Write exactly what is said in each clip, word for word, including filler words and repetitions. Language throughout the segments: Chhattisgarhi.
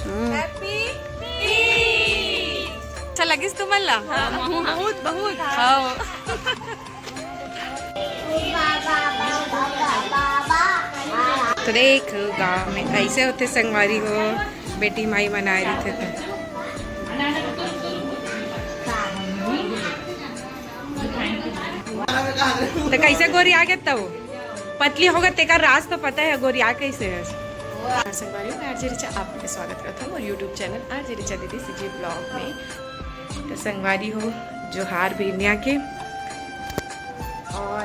हम्म। Happy तीज। अच्छा लगिस तुमन ला? हाँ, बहुत, बहुत। हाँ। तो देख, गांव में ऐसे होथे संगवारी हो, बेटी माई मनाए रहिथे त। तो कैसे गोरिया गे तब? पतली होगे तेकर राज तो पता है, गोरिया कैसे है। संगवारी हो, मैं आरजे रिचा, आप सबके स्वागत करता हूँ मोर YouTube channel आरजे रिचा दीदी सीजी vlog में। तो संगवारी हो, जोहार बेनिया के। और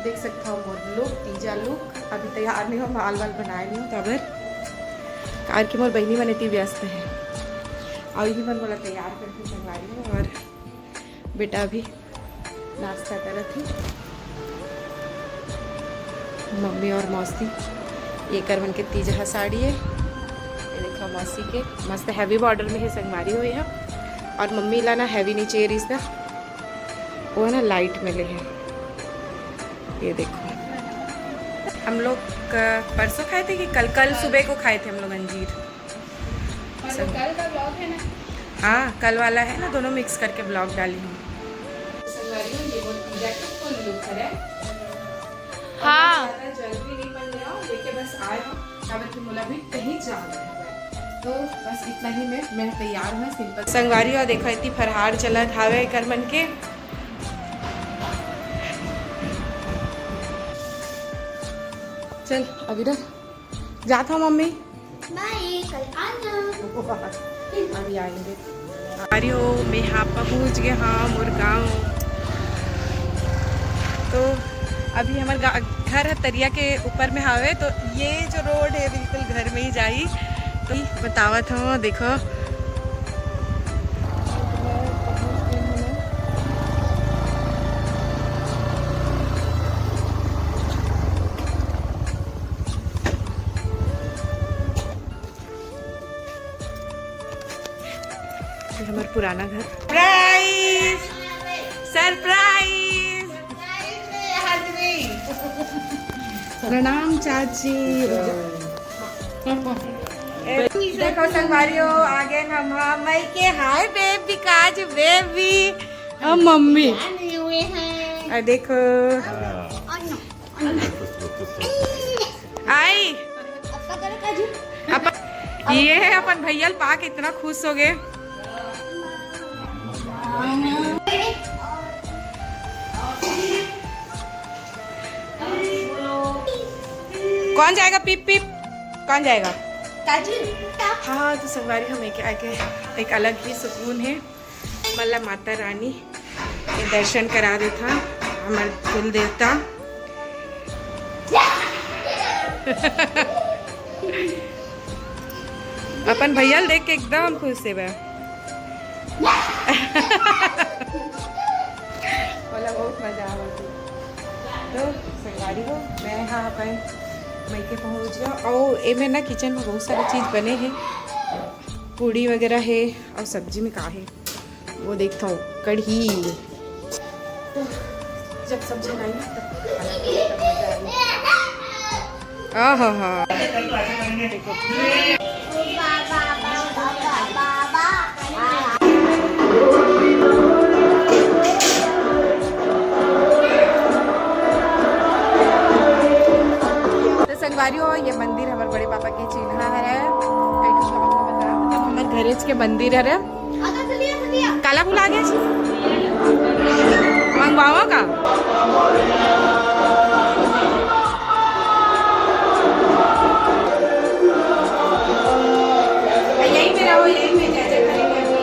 देख सकता हो मोर look, तीजा look। अभी तैयार नहीं हो, बाल वाल बनाए नहीं हो, काबर कार की मोर बहनी मन इतनी व्यस्त है और यही मन मोला तैयार करके संगवारी हो। और बेटा अभी नाश्ता करत हे। मम्मी और मौसी, ये कर मन के तीजहा साड़ी है, ये देखो मौसी के मस्त heavy border में है संगवारी हो यहाँ। और मम्मी ला ना heavy नहीं चाहिए रिश्ता, वो है ना light में ले है। ये देखो, हम लोग क-, परसों खाए थे कि कल, कल सुबह को खाए थे हम लोग अंजीर। मतलब कल का vlog है ना? हाँ, कल वाला है ना, दोनों mix करके vlog डाली हूँ। संगवारी हो, ये मोर तीजा के full look हरे। हाँ। ज्यादा जल्दी नहीं बन गया, लेके बस आए हो, काबर कि मोला भी कहीं जाना है। तो बस इतना ही मैं, मैं तैयार हूँ simple। संगवारी हो, देखो इतनी फरहार चलत हावे कर मन के। चल अभी रख। जात हव मम्मी? बाय, कल आना। अभी आएंगे। अरे ओ, मैं यहाँ पहुँच गए हाँ मोर गाँव। तो अभी हमार गा-, घर है तरिया के ऊपर में हावे, तो ये जो road है बिल्कुल घर में ही जाई। तो बतावत हूँ, देखो। ये हमार पुराना घर। Surprise! Surprise! प्रणाम चाची। ए, देखो संगवारी हो, आगे हम हाँ मई के। Hi baby, काज baby। हम मम्मी। आ, देखो। आई। अपन, ये है अपन भैया ल पाके इतना खुश हो गए। कौन जाएगा पीप पीप? कौन जाएगा? काजू। हाँ, तो संगवारी हम एक, एक, एक अलग ही सुकून है। मला माता रानी के दर्शन करा देथा, हमर कुल देवता। अपन भैया ल देख के एकदम खुश हे बा। बोला बहुत मजा आवत हे। तो संगवारी हो, मैं हाँ अपन मइके पहुँच गया। और एमे ना kitchen में बहुत सारी चीज बने हैं, पूड़ी वगैरह है और सब्जी में का है। वो देखता हूँ, कढ़ी। जब सब जन आई ना, तब खाना खाने का मजा आएगा। आहा हा। तो संगवारी हो, ये मंदिर हमारे बड़े पापा के चिन्हा है। हमारे घरेज के मंदिर है। काला भुला गया जी। मंगवावा का? यही पे रहो, यही पे जय जय करेंगे अभी।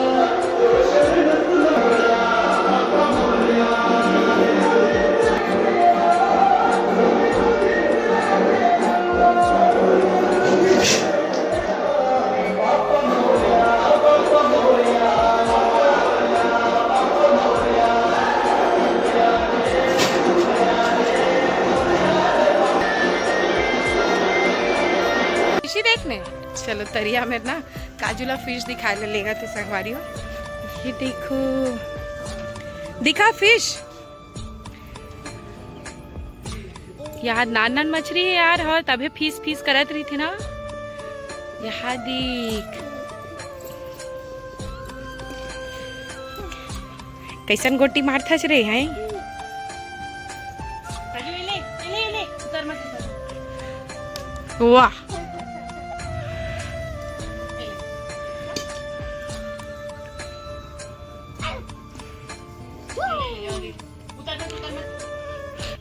फिशी देखने चलो, तरिया में ना काजू ला फिश दिखाए ले लेगा थे संगवारी हो। ये देखो, दिखा फिश। यार नान नान मछली है यार, हो तभे फीस फीस करत रही थी ना। यहाँ देख, कैसन गोटी मारथस रे, हैं? वाह।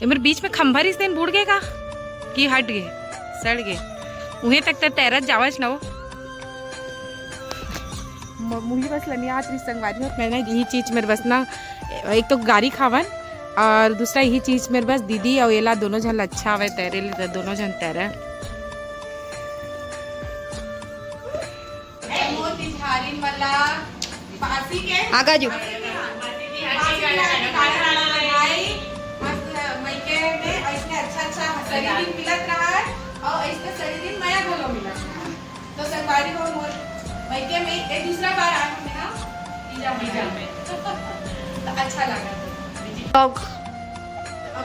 एमर बीच में खंभा रिस तेन बूड़ गे का? कि हट गे, सड़ गे? उहें तक त तैरत जावस न वो। म-, मुही बस लनियात रिस संगवारी हो। मैंने यही चीज मेरे बस ना, एक तो गारी खावन और दूसरा यही चीज मेरे बस दीदी और एला दोनों झन अच्छा आवे तैरे ले, त दोनों झन तैरे। मोती झारिन वाला फांसी के आगा जो। फांसी के आगे गाड़ी वाला लगाई। मस्त मइके में ऐसने अच्छा अच्छा शरीर दिन मिलत रहा है और ऐसने शरीर दिन मया घलो मिलत रहा है। तो संगवारी हो मोर मइके में ये दूसरा बार आए हूँ ना, तीजा मया में। तो अच्छा लगा। अब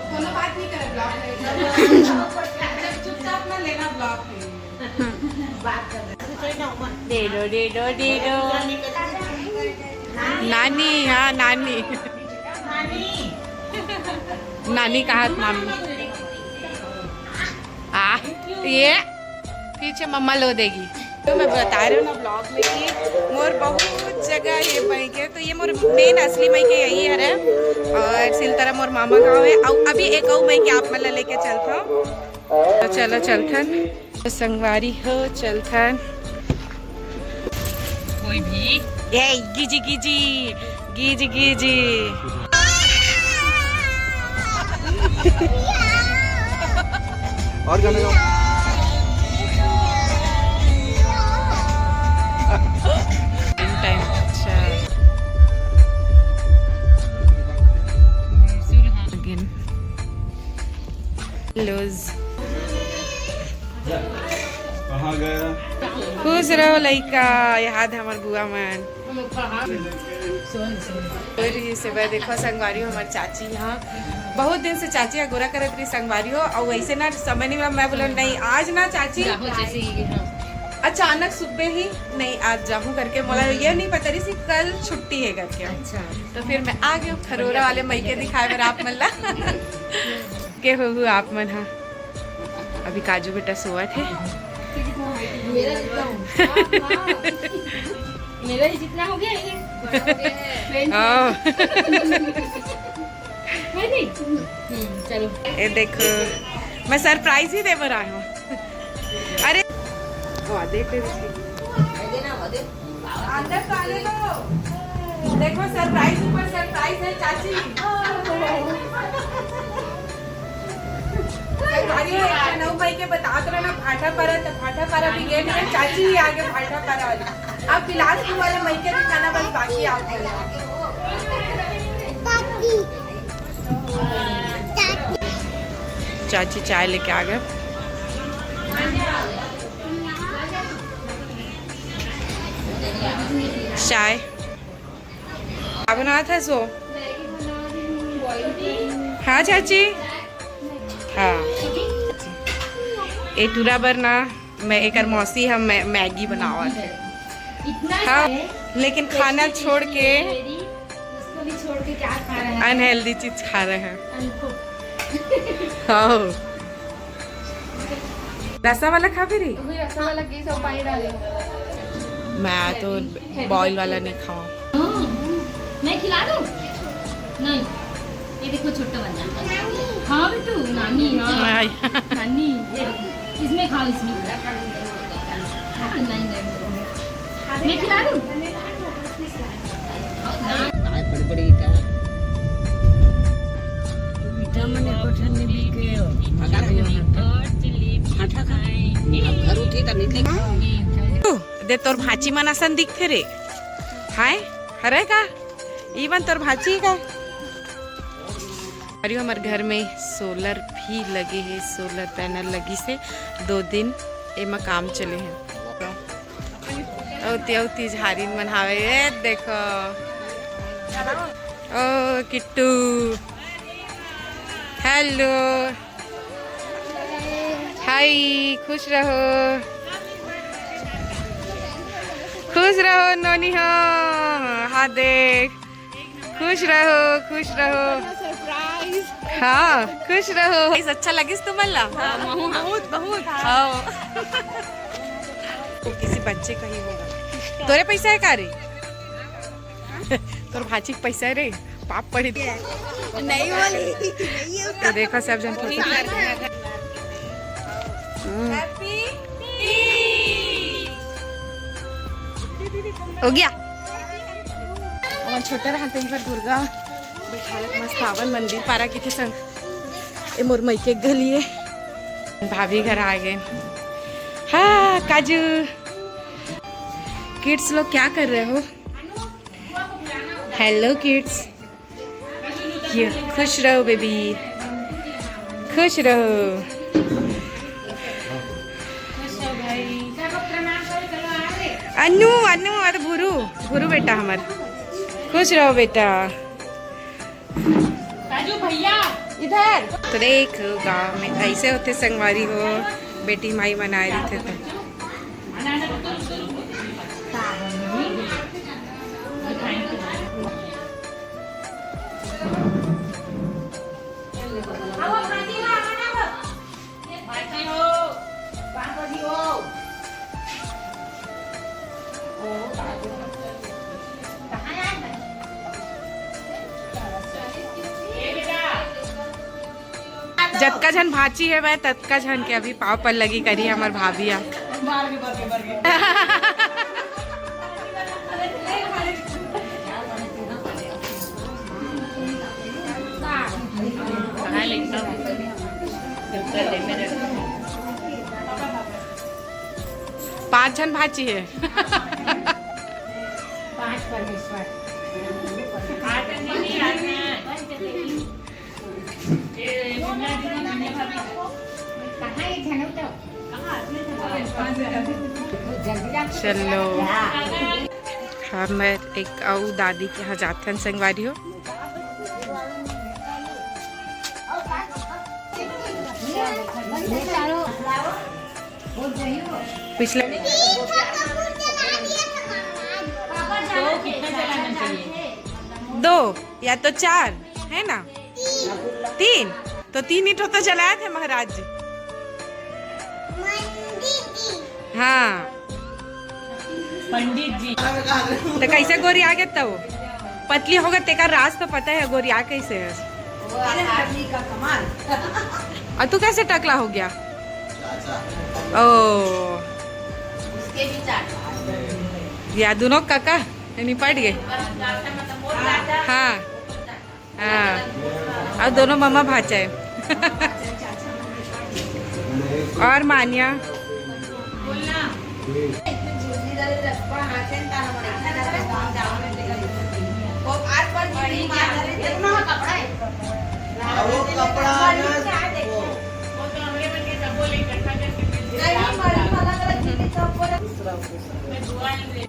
कोनो बात नहीं करे, ब्लॉक ले। चुपचाप ना लेना ब्लॉक ले। दे दो, दे दो, दे दो। नानी, हाँ, नानी। नानी कहा मामी। आ, ये पीछे मम्मा लो देगी। तो मैं बता रही हूँ ना ब्लॉग में कि मोर बहुत जगह ये मइके, तो ये मोर मेन असली मइके यही हरे और सिलतरा मोर मामा गाँव है। और अभी एक और मइके आप मन ला लेके चलता हूँ। तो चलो चलथन। तो संगवारी हो चलथन। कोई भी। ए, गिजी, गिजी, गिजी, गिजी। और गाना गाओ। टाइम, अच्छा। Again। Hellos। कहाँ गया? खुश रहो लइका, याद है हमर बुआ मन। और ये से भाई देखो संगवारी हो, हमर चाची यहाँ बहुत दिन से चाची अगोरा करत रही संगवारी हो, और वैसे ना समय नहीं मिला, मैं बोला नहीं आज ना चाची जाहो जैसे ही, हाँ। अचानक सुबह ही नहीं आज जाहूँ करके मोला ये नहीं पता रही थी कल छुट्टी है करके। अच्छा। तो फिर मैं आ गई हूँ खरोरा वाले मइके दिखाए बर आप मन ला। के हो आप मन हा? अभी काजू बेटा सोवत हे। मेरा जितना हूँ। मेरा ही जितना हो गया ये। हाँ। है नहीं? हम्म, चलो। ये देखो, मैं सरप्राइज ही दे बर आए हूँ। अरे, वाह, देख ले, देख ले। अंदर तो आने दो। देखो, सरप्राइज ऊपर सरप्राइज है, चाची। अरे, नौ मई के बतात रहे ना, भाटापारा, तो भाटापारा भी गेट में चाची ही आगे भाटापारा वाली। अब बिलासपुर वाले मइके दिखाना बस बाकी आप लोग। चाची चाय लेके आ गए। चाय। का बनात हस वो? हाँ चाची। हाँ। ए टूरा बर ना, मैं एकर मौसी हम मै-, मैगी बनावत हे। इतना हाँ, है, लेकिन खाना छोड़ के उसको भी छोड़ के क्या खा रहा है? अनहेल्दी चीज खा रहे हैं। अनकुक। हाँ। रसा वाला खाबे रे? वही रसा वाला घी सब पानी डाले। मैं तो बॉयल वाला नहीं खाऊं। हाँ, मैं खिला दूं? नहीं, ये देखो छोटा वाला। हाँ बेटू, नानी, हाँ। नानी, ये देखो, इसमें खाओ, इसमें। नहीं, नहीं, मैं खिला दूं? काय बड़ी बड़ी ईटा। ईटा मने कोठा में भी के हो। भाटा खा। अब घर उठी त निकले। दे तोर भांची मन असन दिखथे रे। हाय, हरे का? ई मन तोर भांची का? अरे हमर घर में सोलर भी लगे हे, सोलर पैनल लगी से दो दिन एमा काम चले हे। अउ ते अउ तिजहारिन मन हावे, ए देखो। ओ किट्टू, हेलो, हाय, खुश रहो। खुश रहो नोनी हो। हाँ देख, खुश रहो, खुश रहो। हाँ, खुश रहो। Guys, अच्छा लगिस तुमन ला? बहुत, बहुत। हाँ। वो किसी बच्चे का ही होगा। तोरे पैसा है का रे? तोर भाची के पैसा है रे, पाप पड़ी। नहीं बोली, नहीं है तो देखा सब जन फोटो। हम्म। हो गया। हमर छोटा रहन तेन पर दुर्गा बैठारत मस्त आवन मंदिर पारा के संग। ए मोर मइके गलिए भाभी घर आ गए। हाँ काजू। किड्स लोग क्या कर रहे हो? हेलो किड्स, ये खुश रहो बेबी, खुश रहो। अन्नू, अन्नू, अरे भुरू, भुरू बेटा हमर, खुश रहो बेटा। राजू भैया, इधर। तो देख, गांव में ऐसे होते संगवारी हो, बेटी माई मनाए रहिथे तो। जतका झन भांची हे वह, ततका झन के अभी पाव पल्लगी करी हमर भाभी ह। पांच झन भांची हे। पांच परमेश्वर। चलो, हमर एक अउ दादी के यहाँ जाथन संगवारी हो। पिछले दो या तो चार है ना, तीन, तो तीन ही ठो तो जलाए थे महाराज जी। हाँ। पंडित जी। तो कैसे गोरिया गे तब? पतली होगा, तेका राज तो पता है गोरिया कैसे है। वो आदमी का कमाल। और तू कैसे टकला हो गया? ओ। उसके भी चार। या दोनों काका निपट गए। हाँ। हाँ, अउ दोनों ममा भांचा है। अउ मानिया।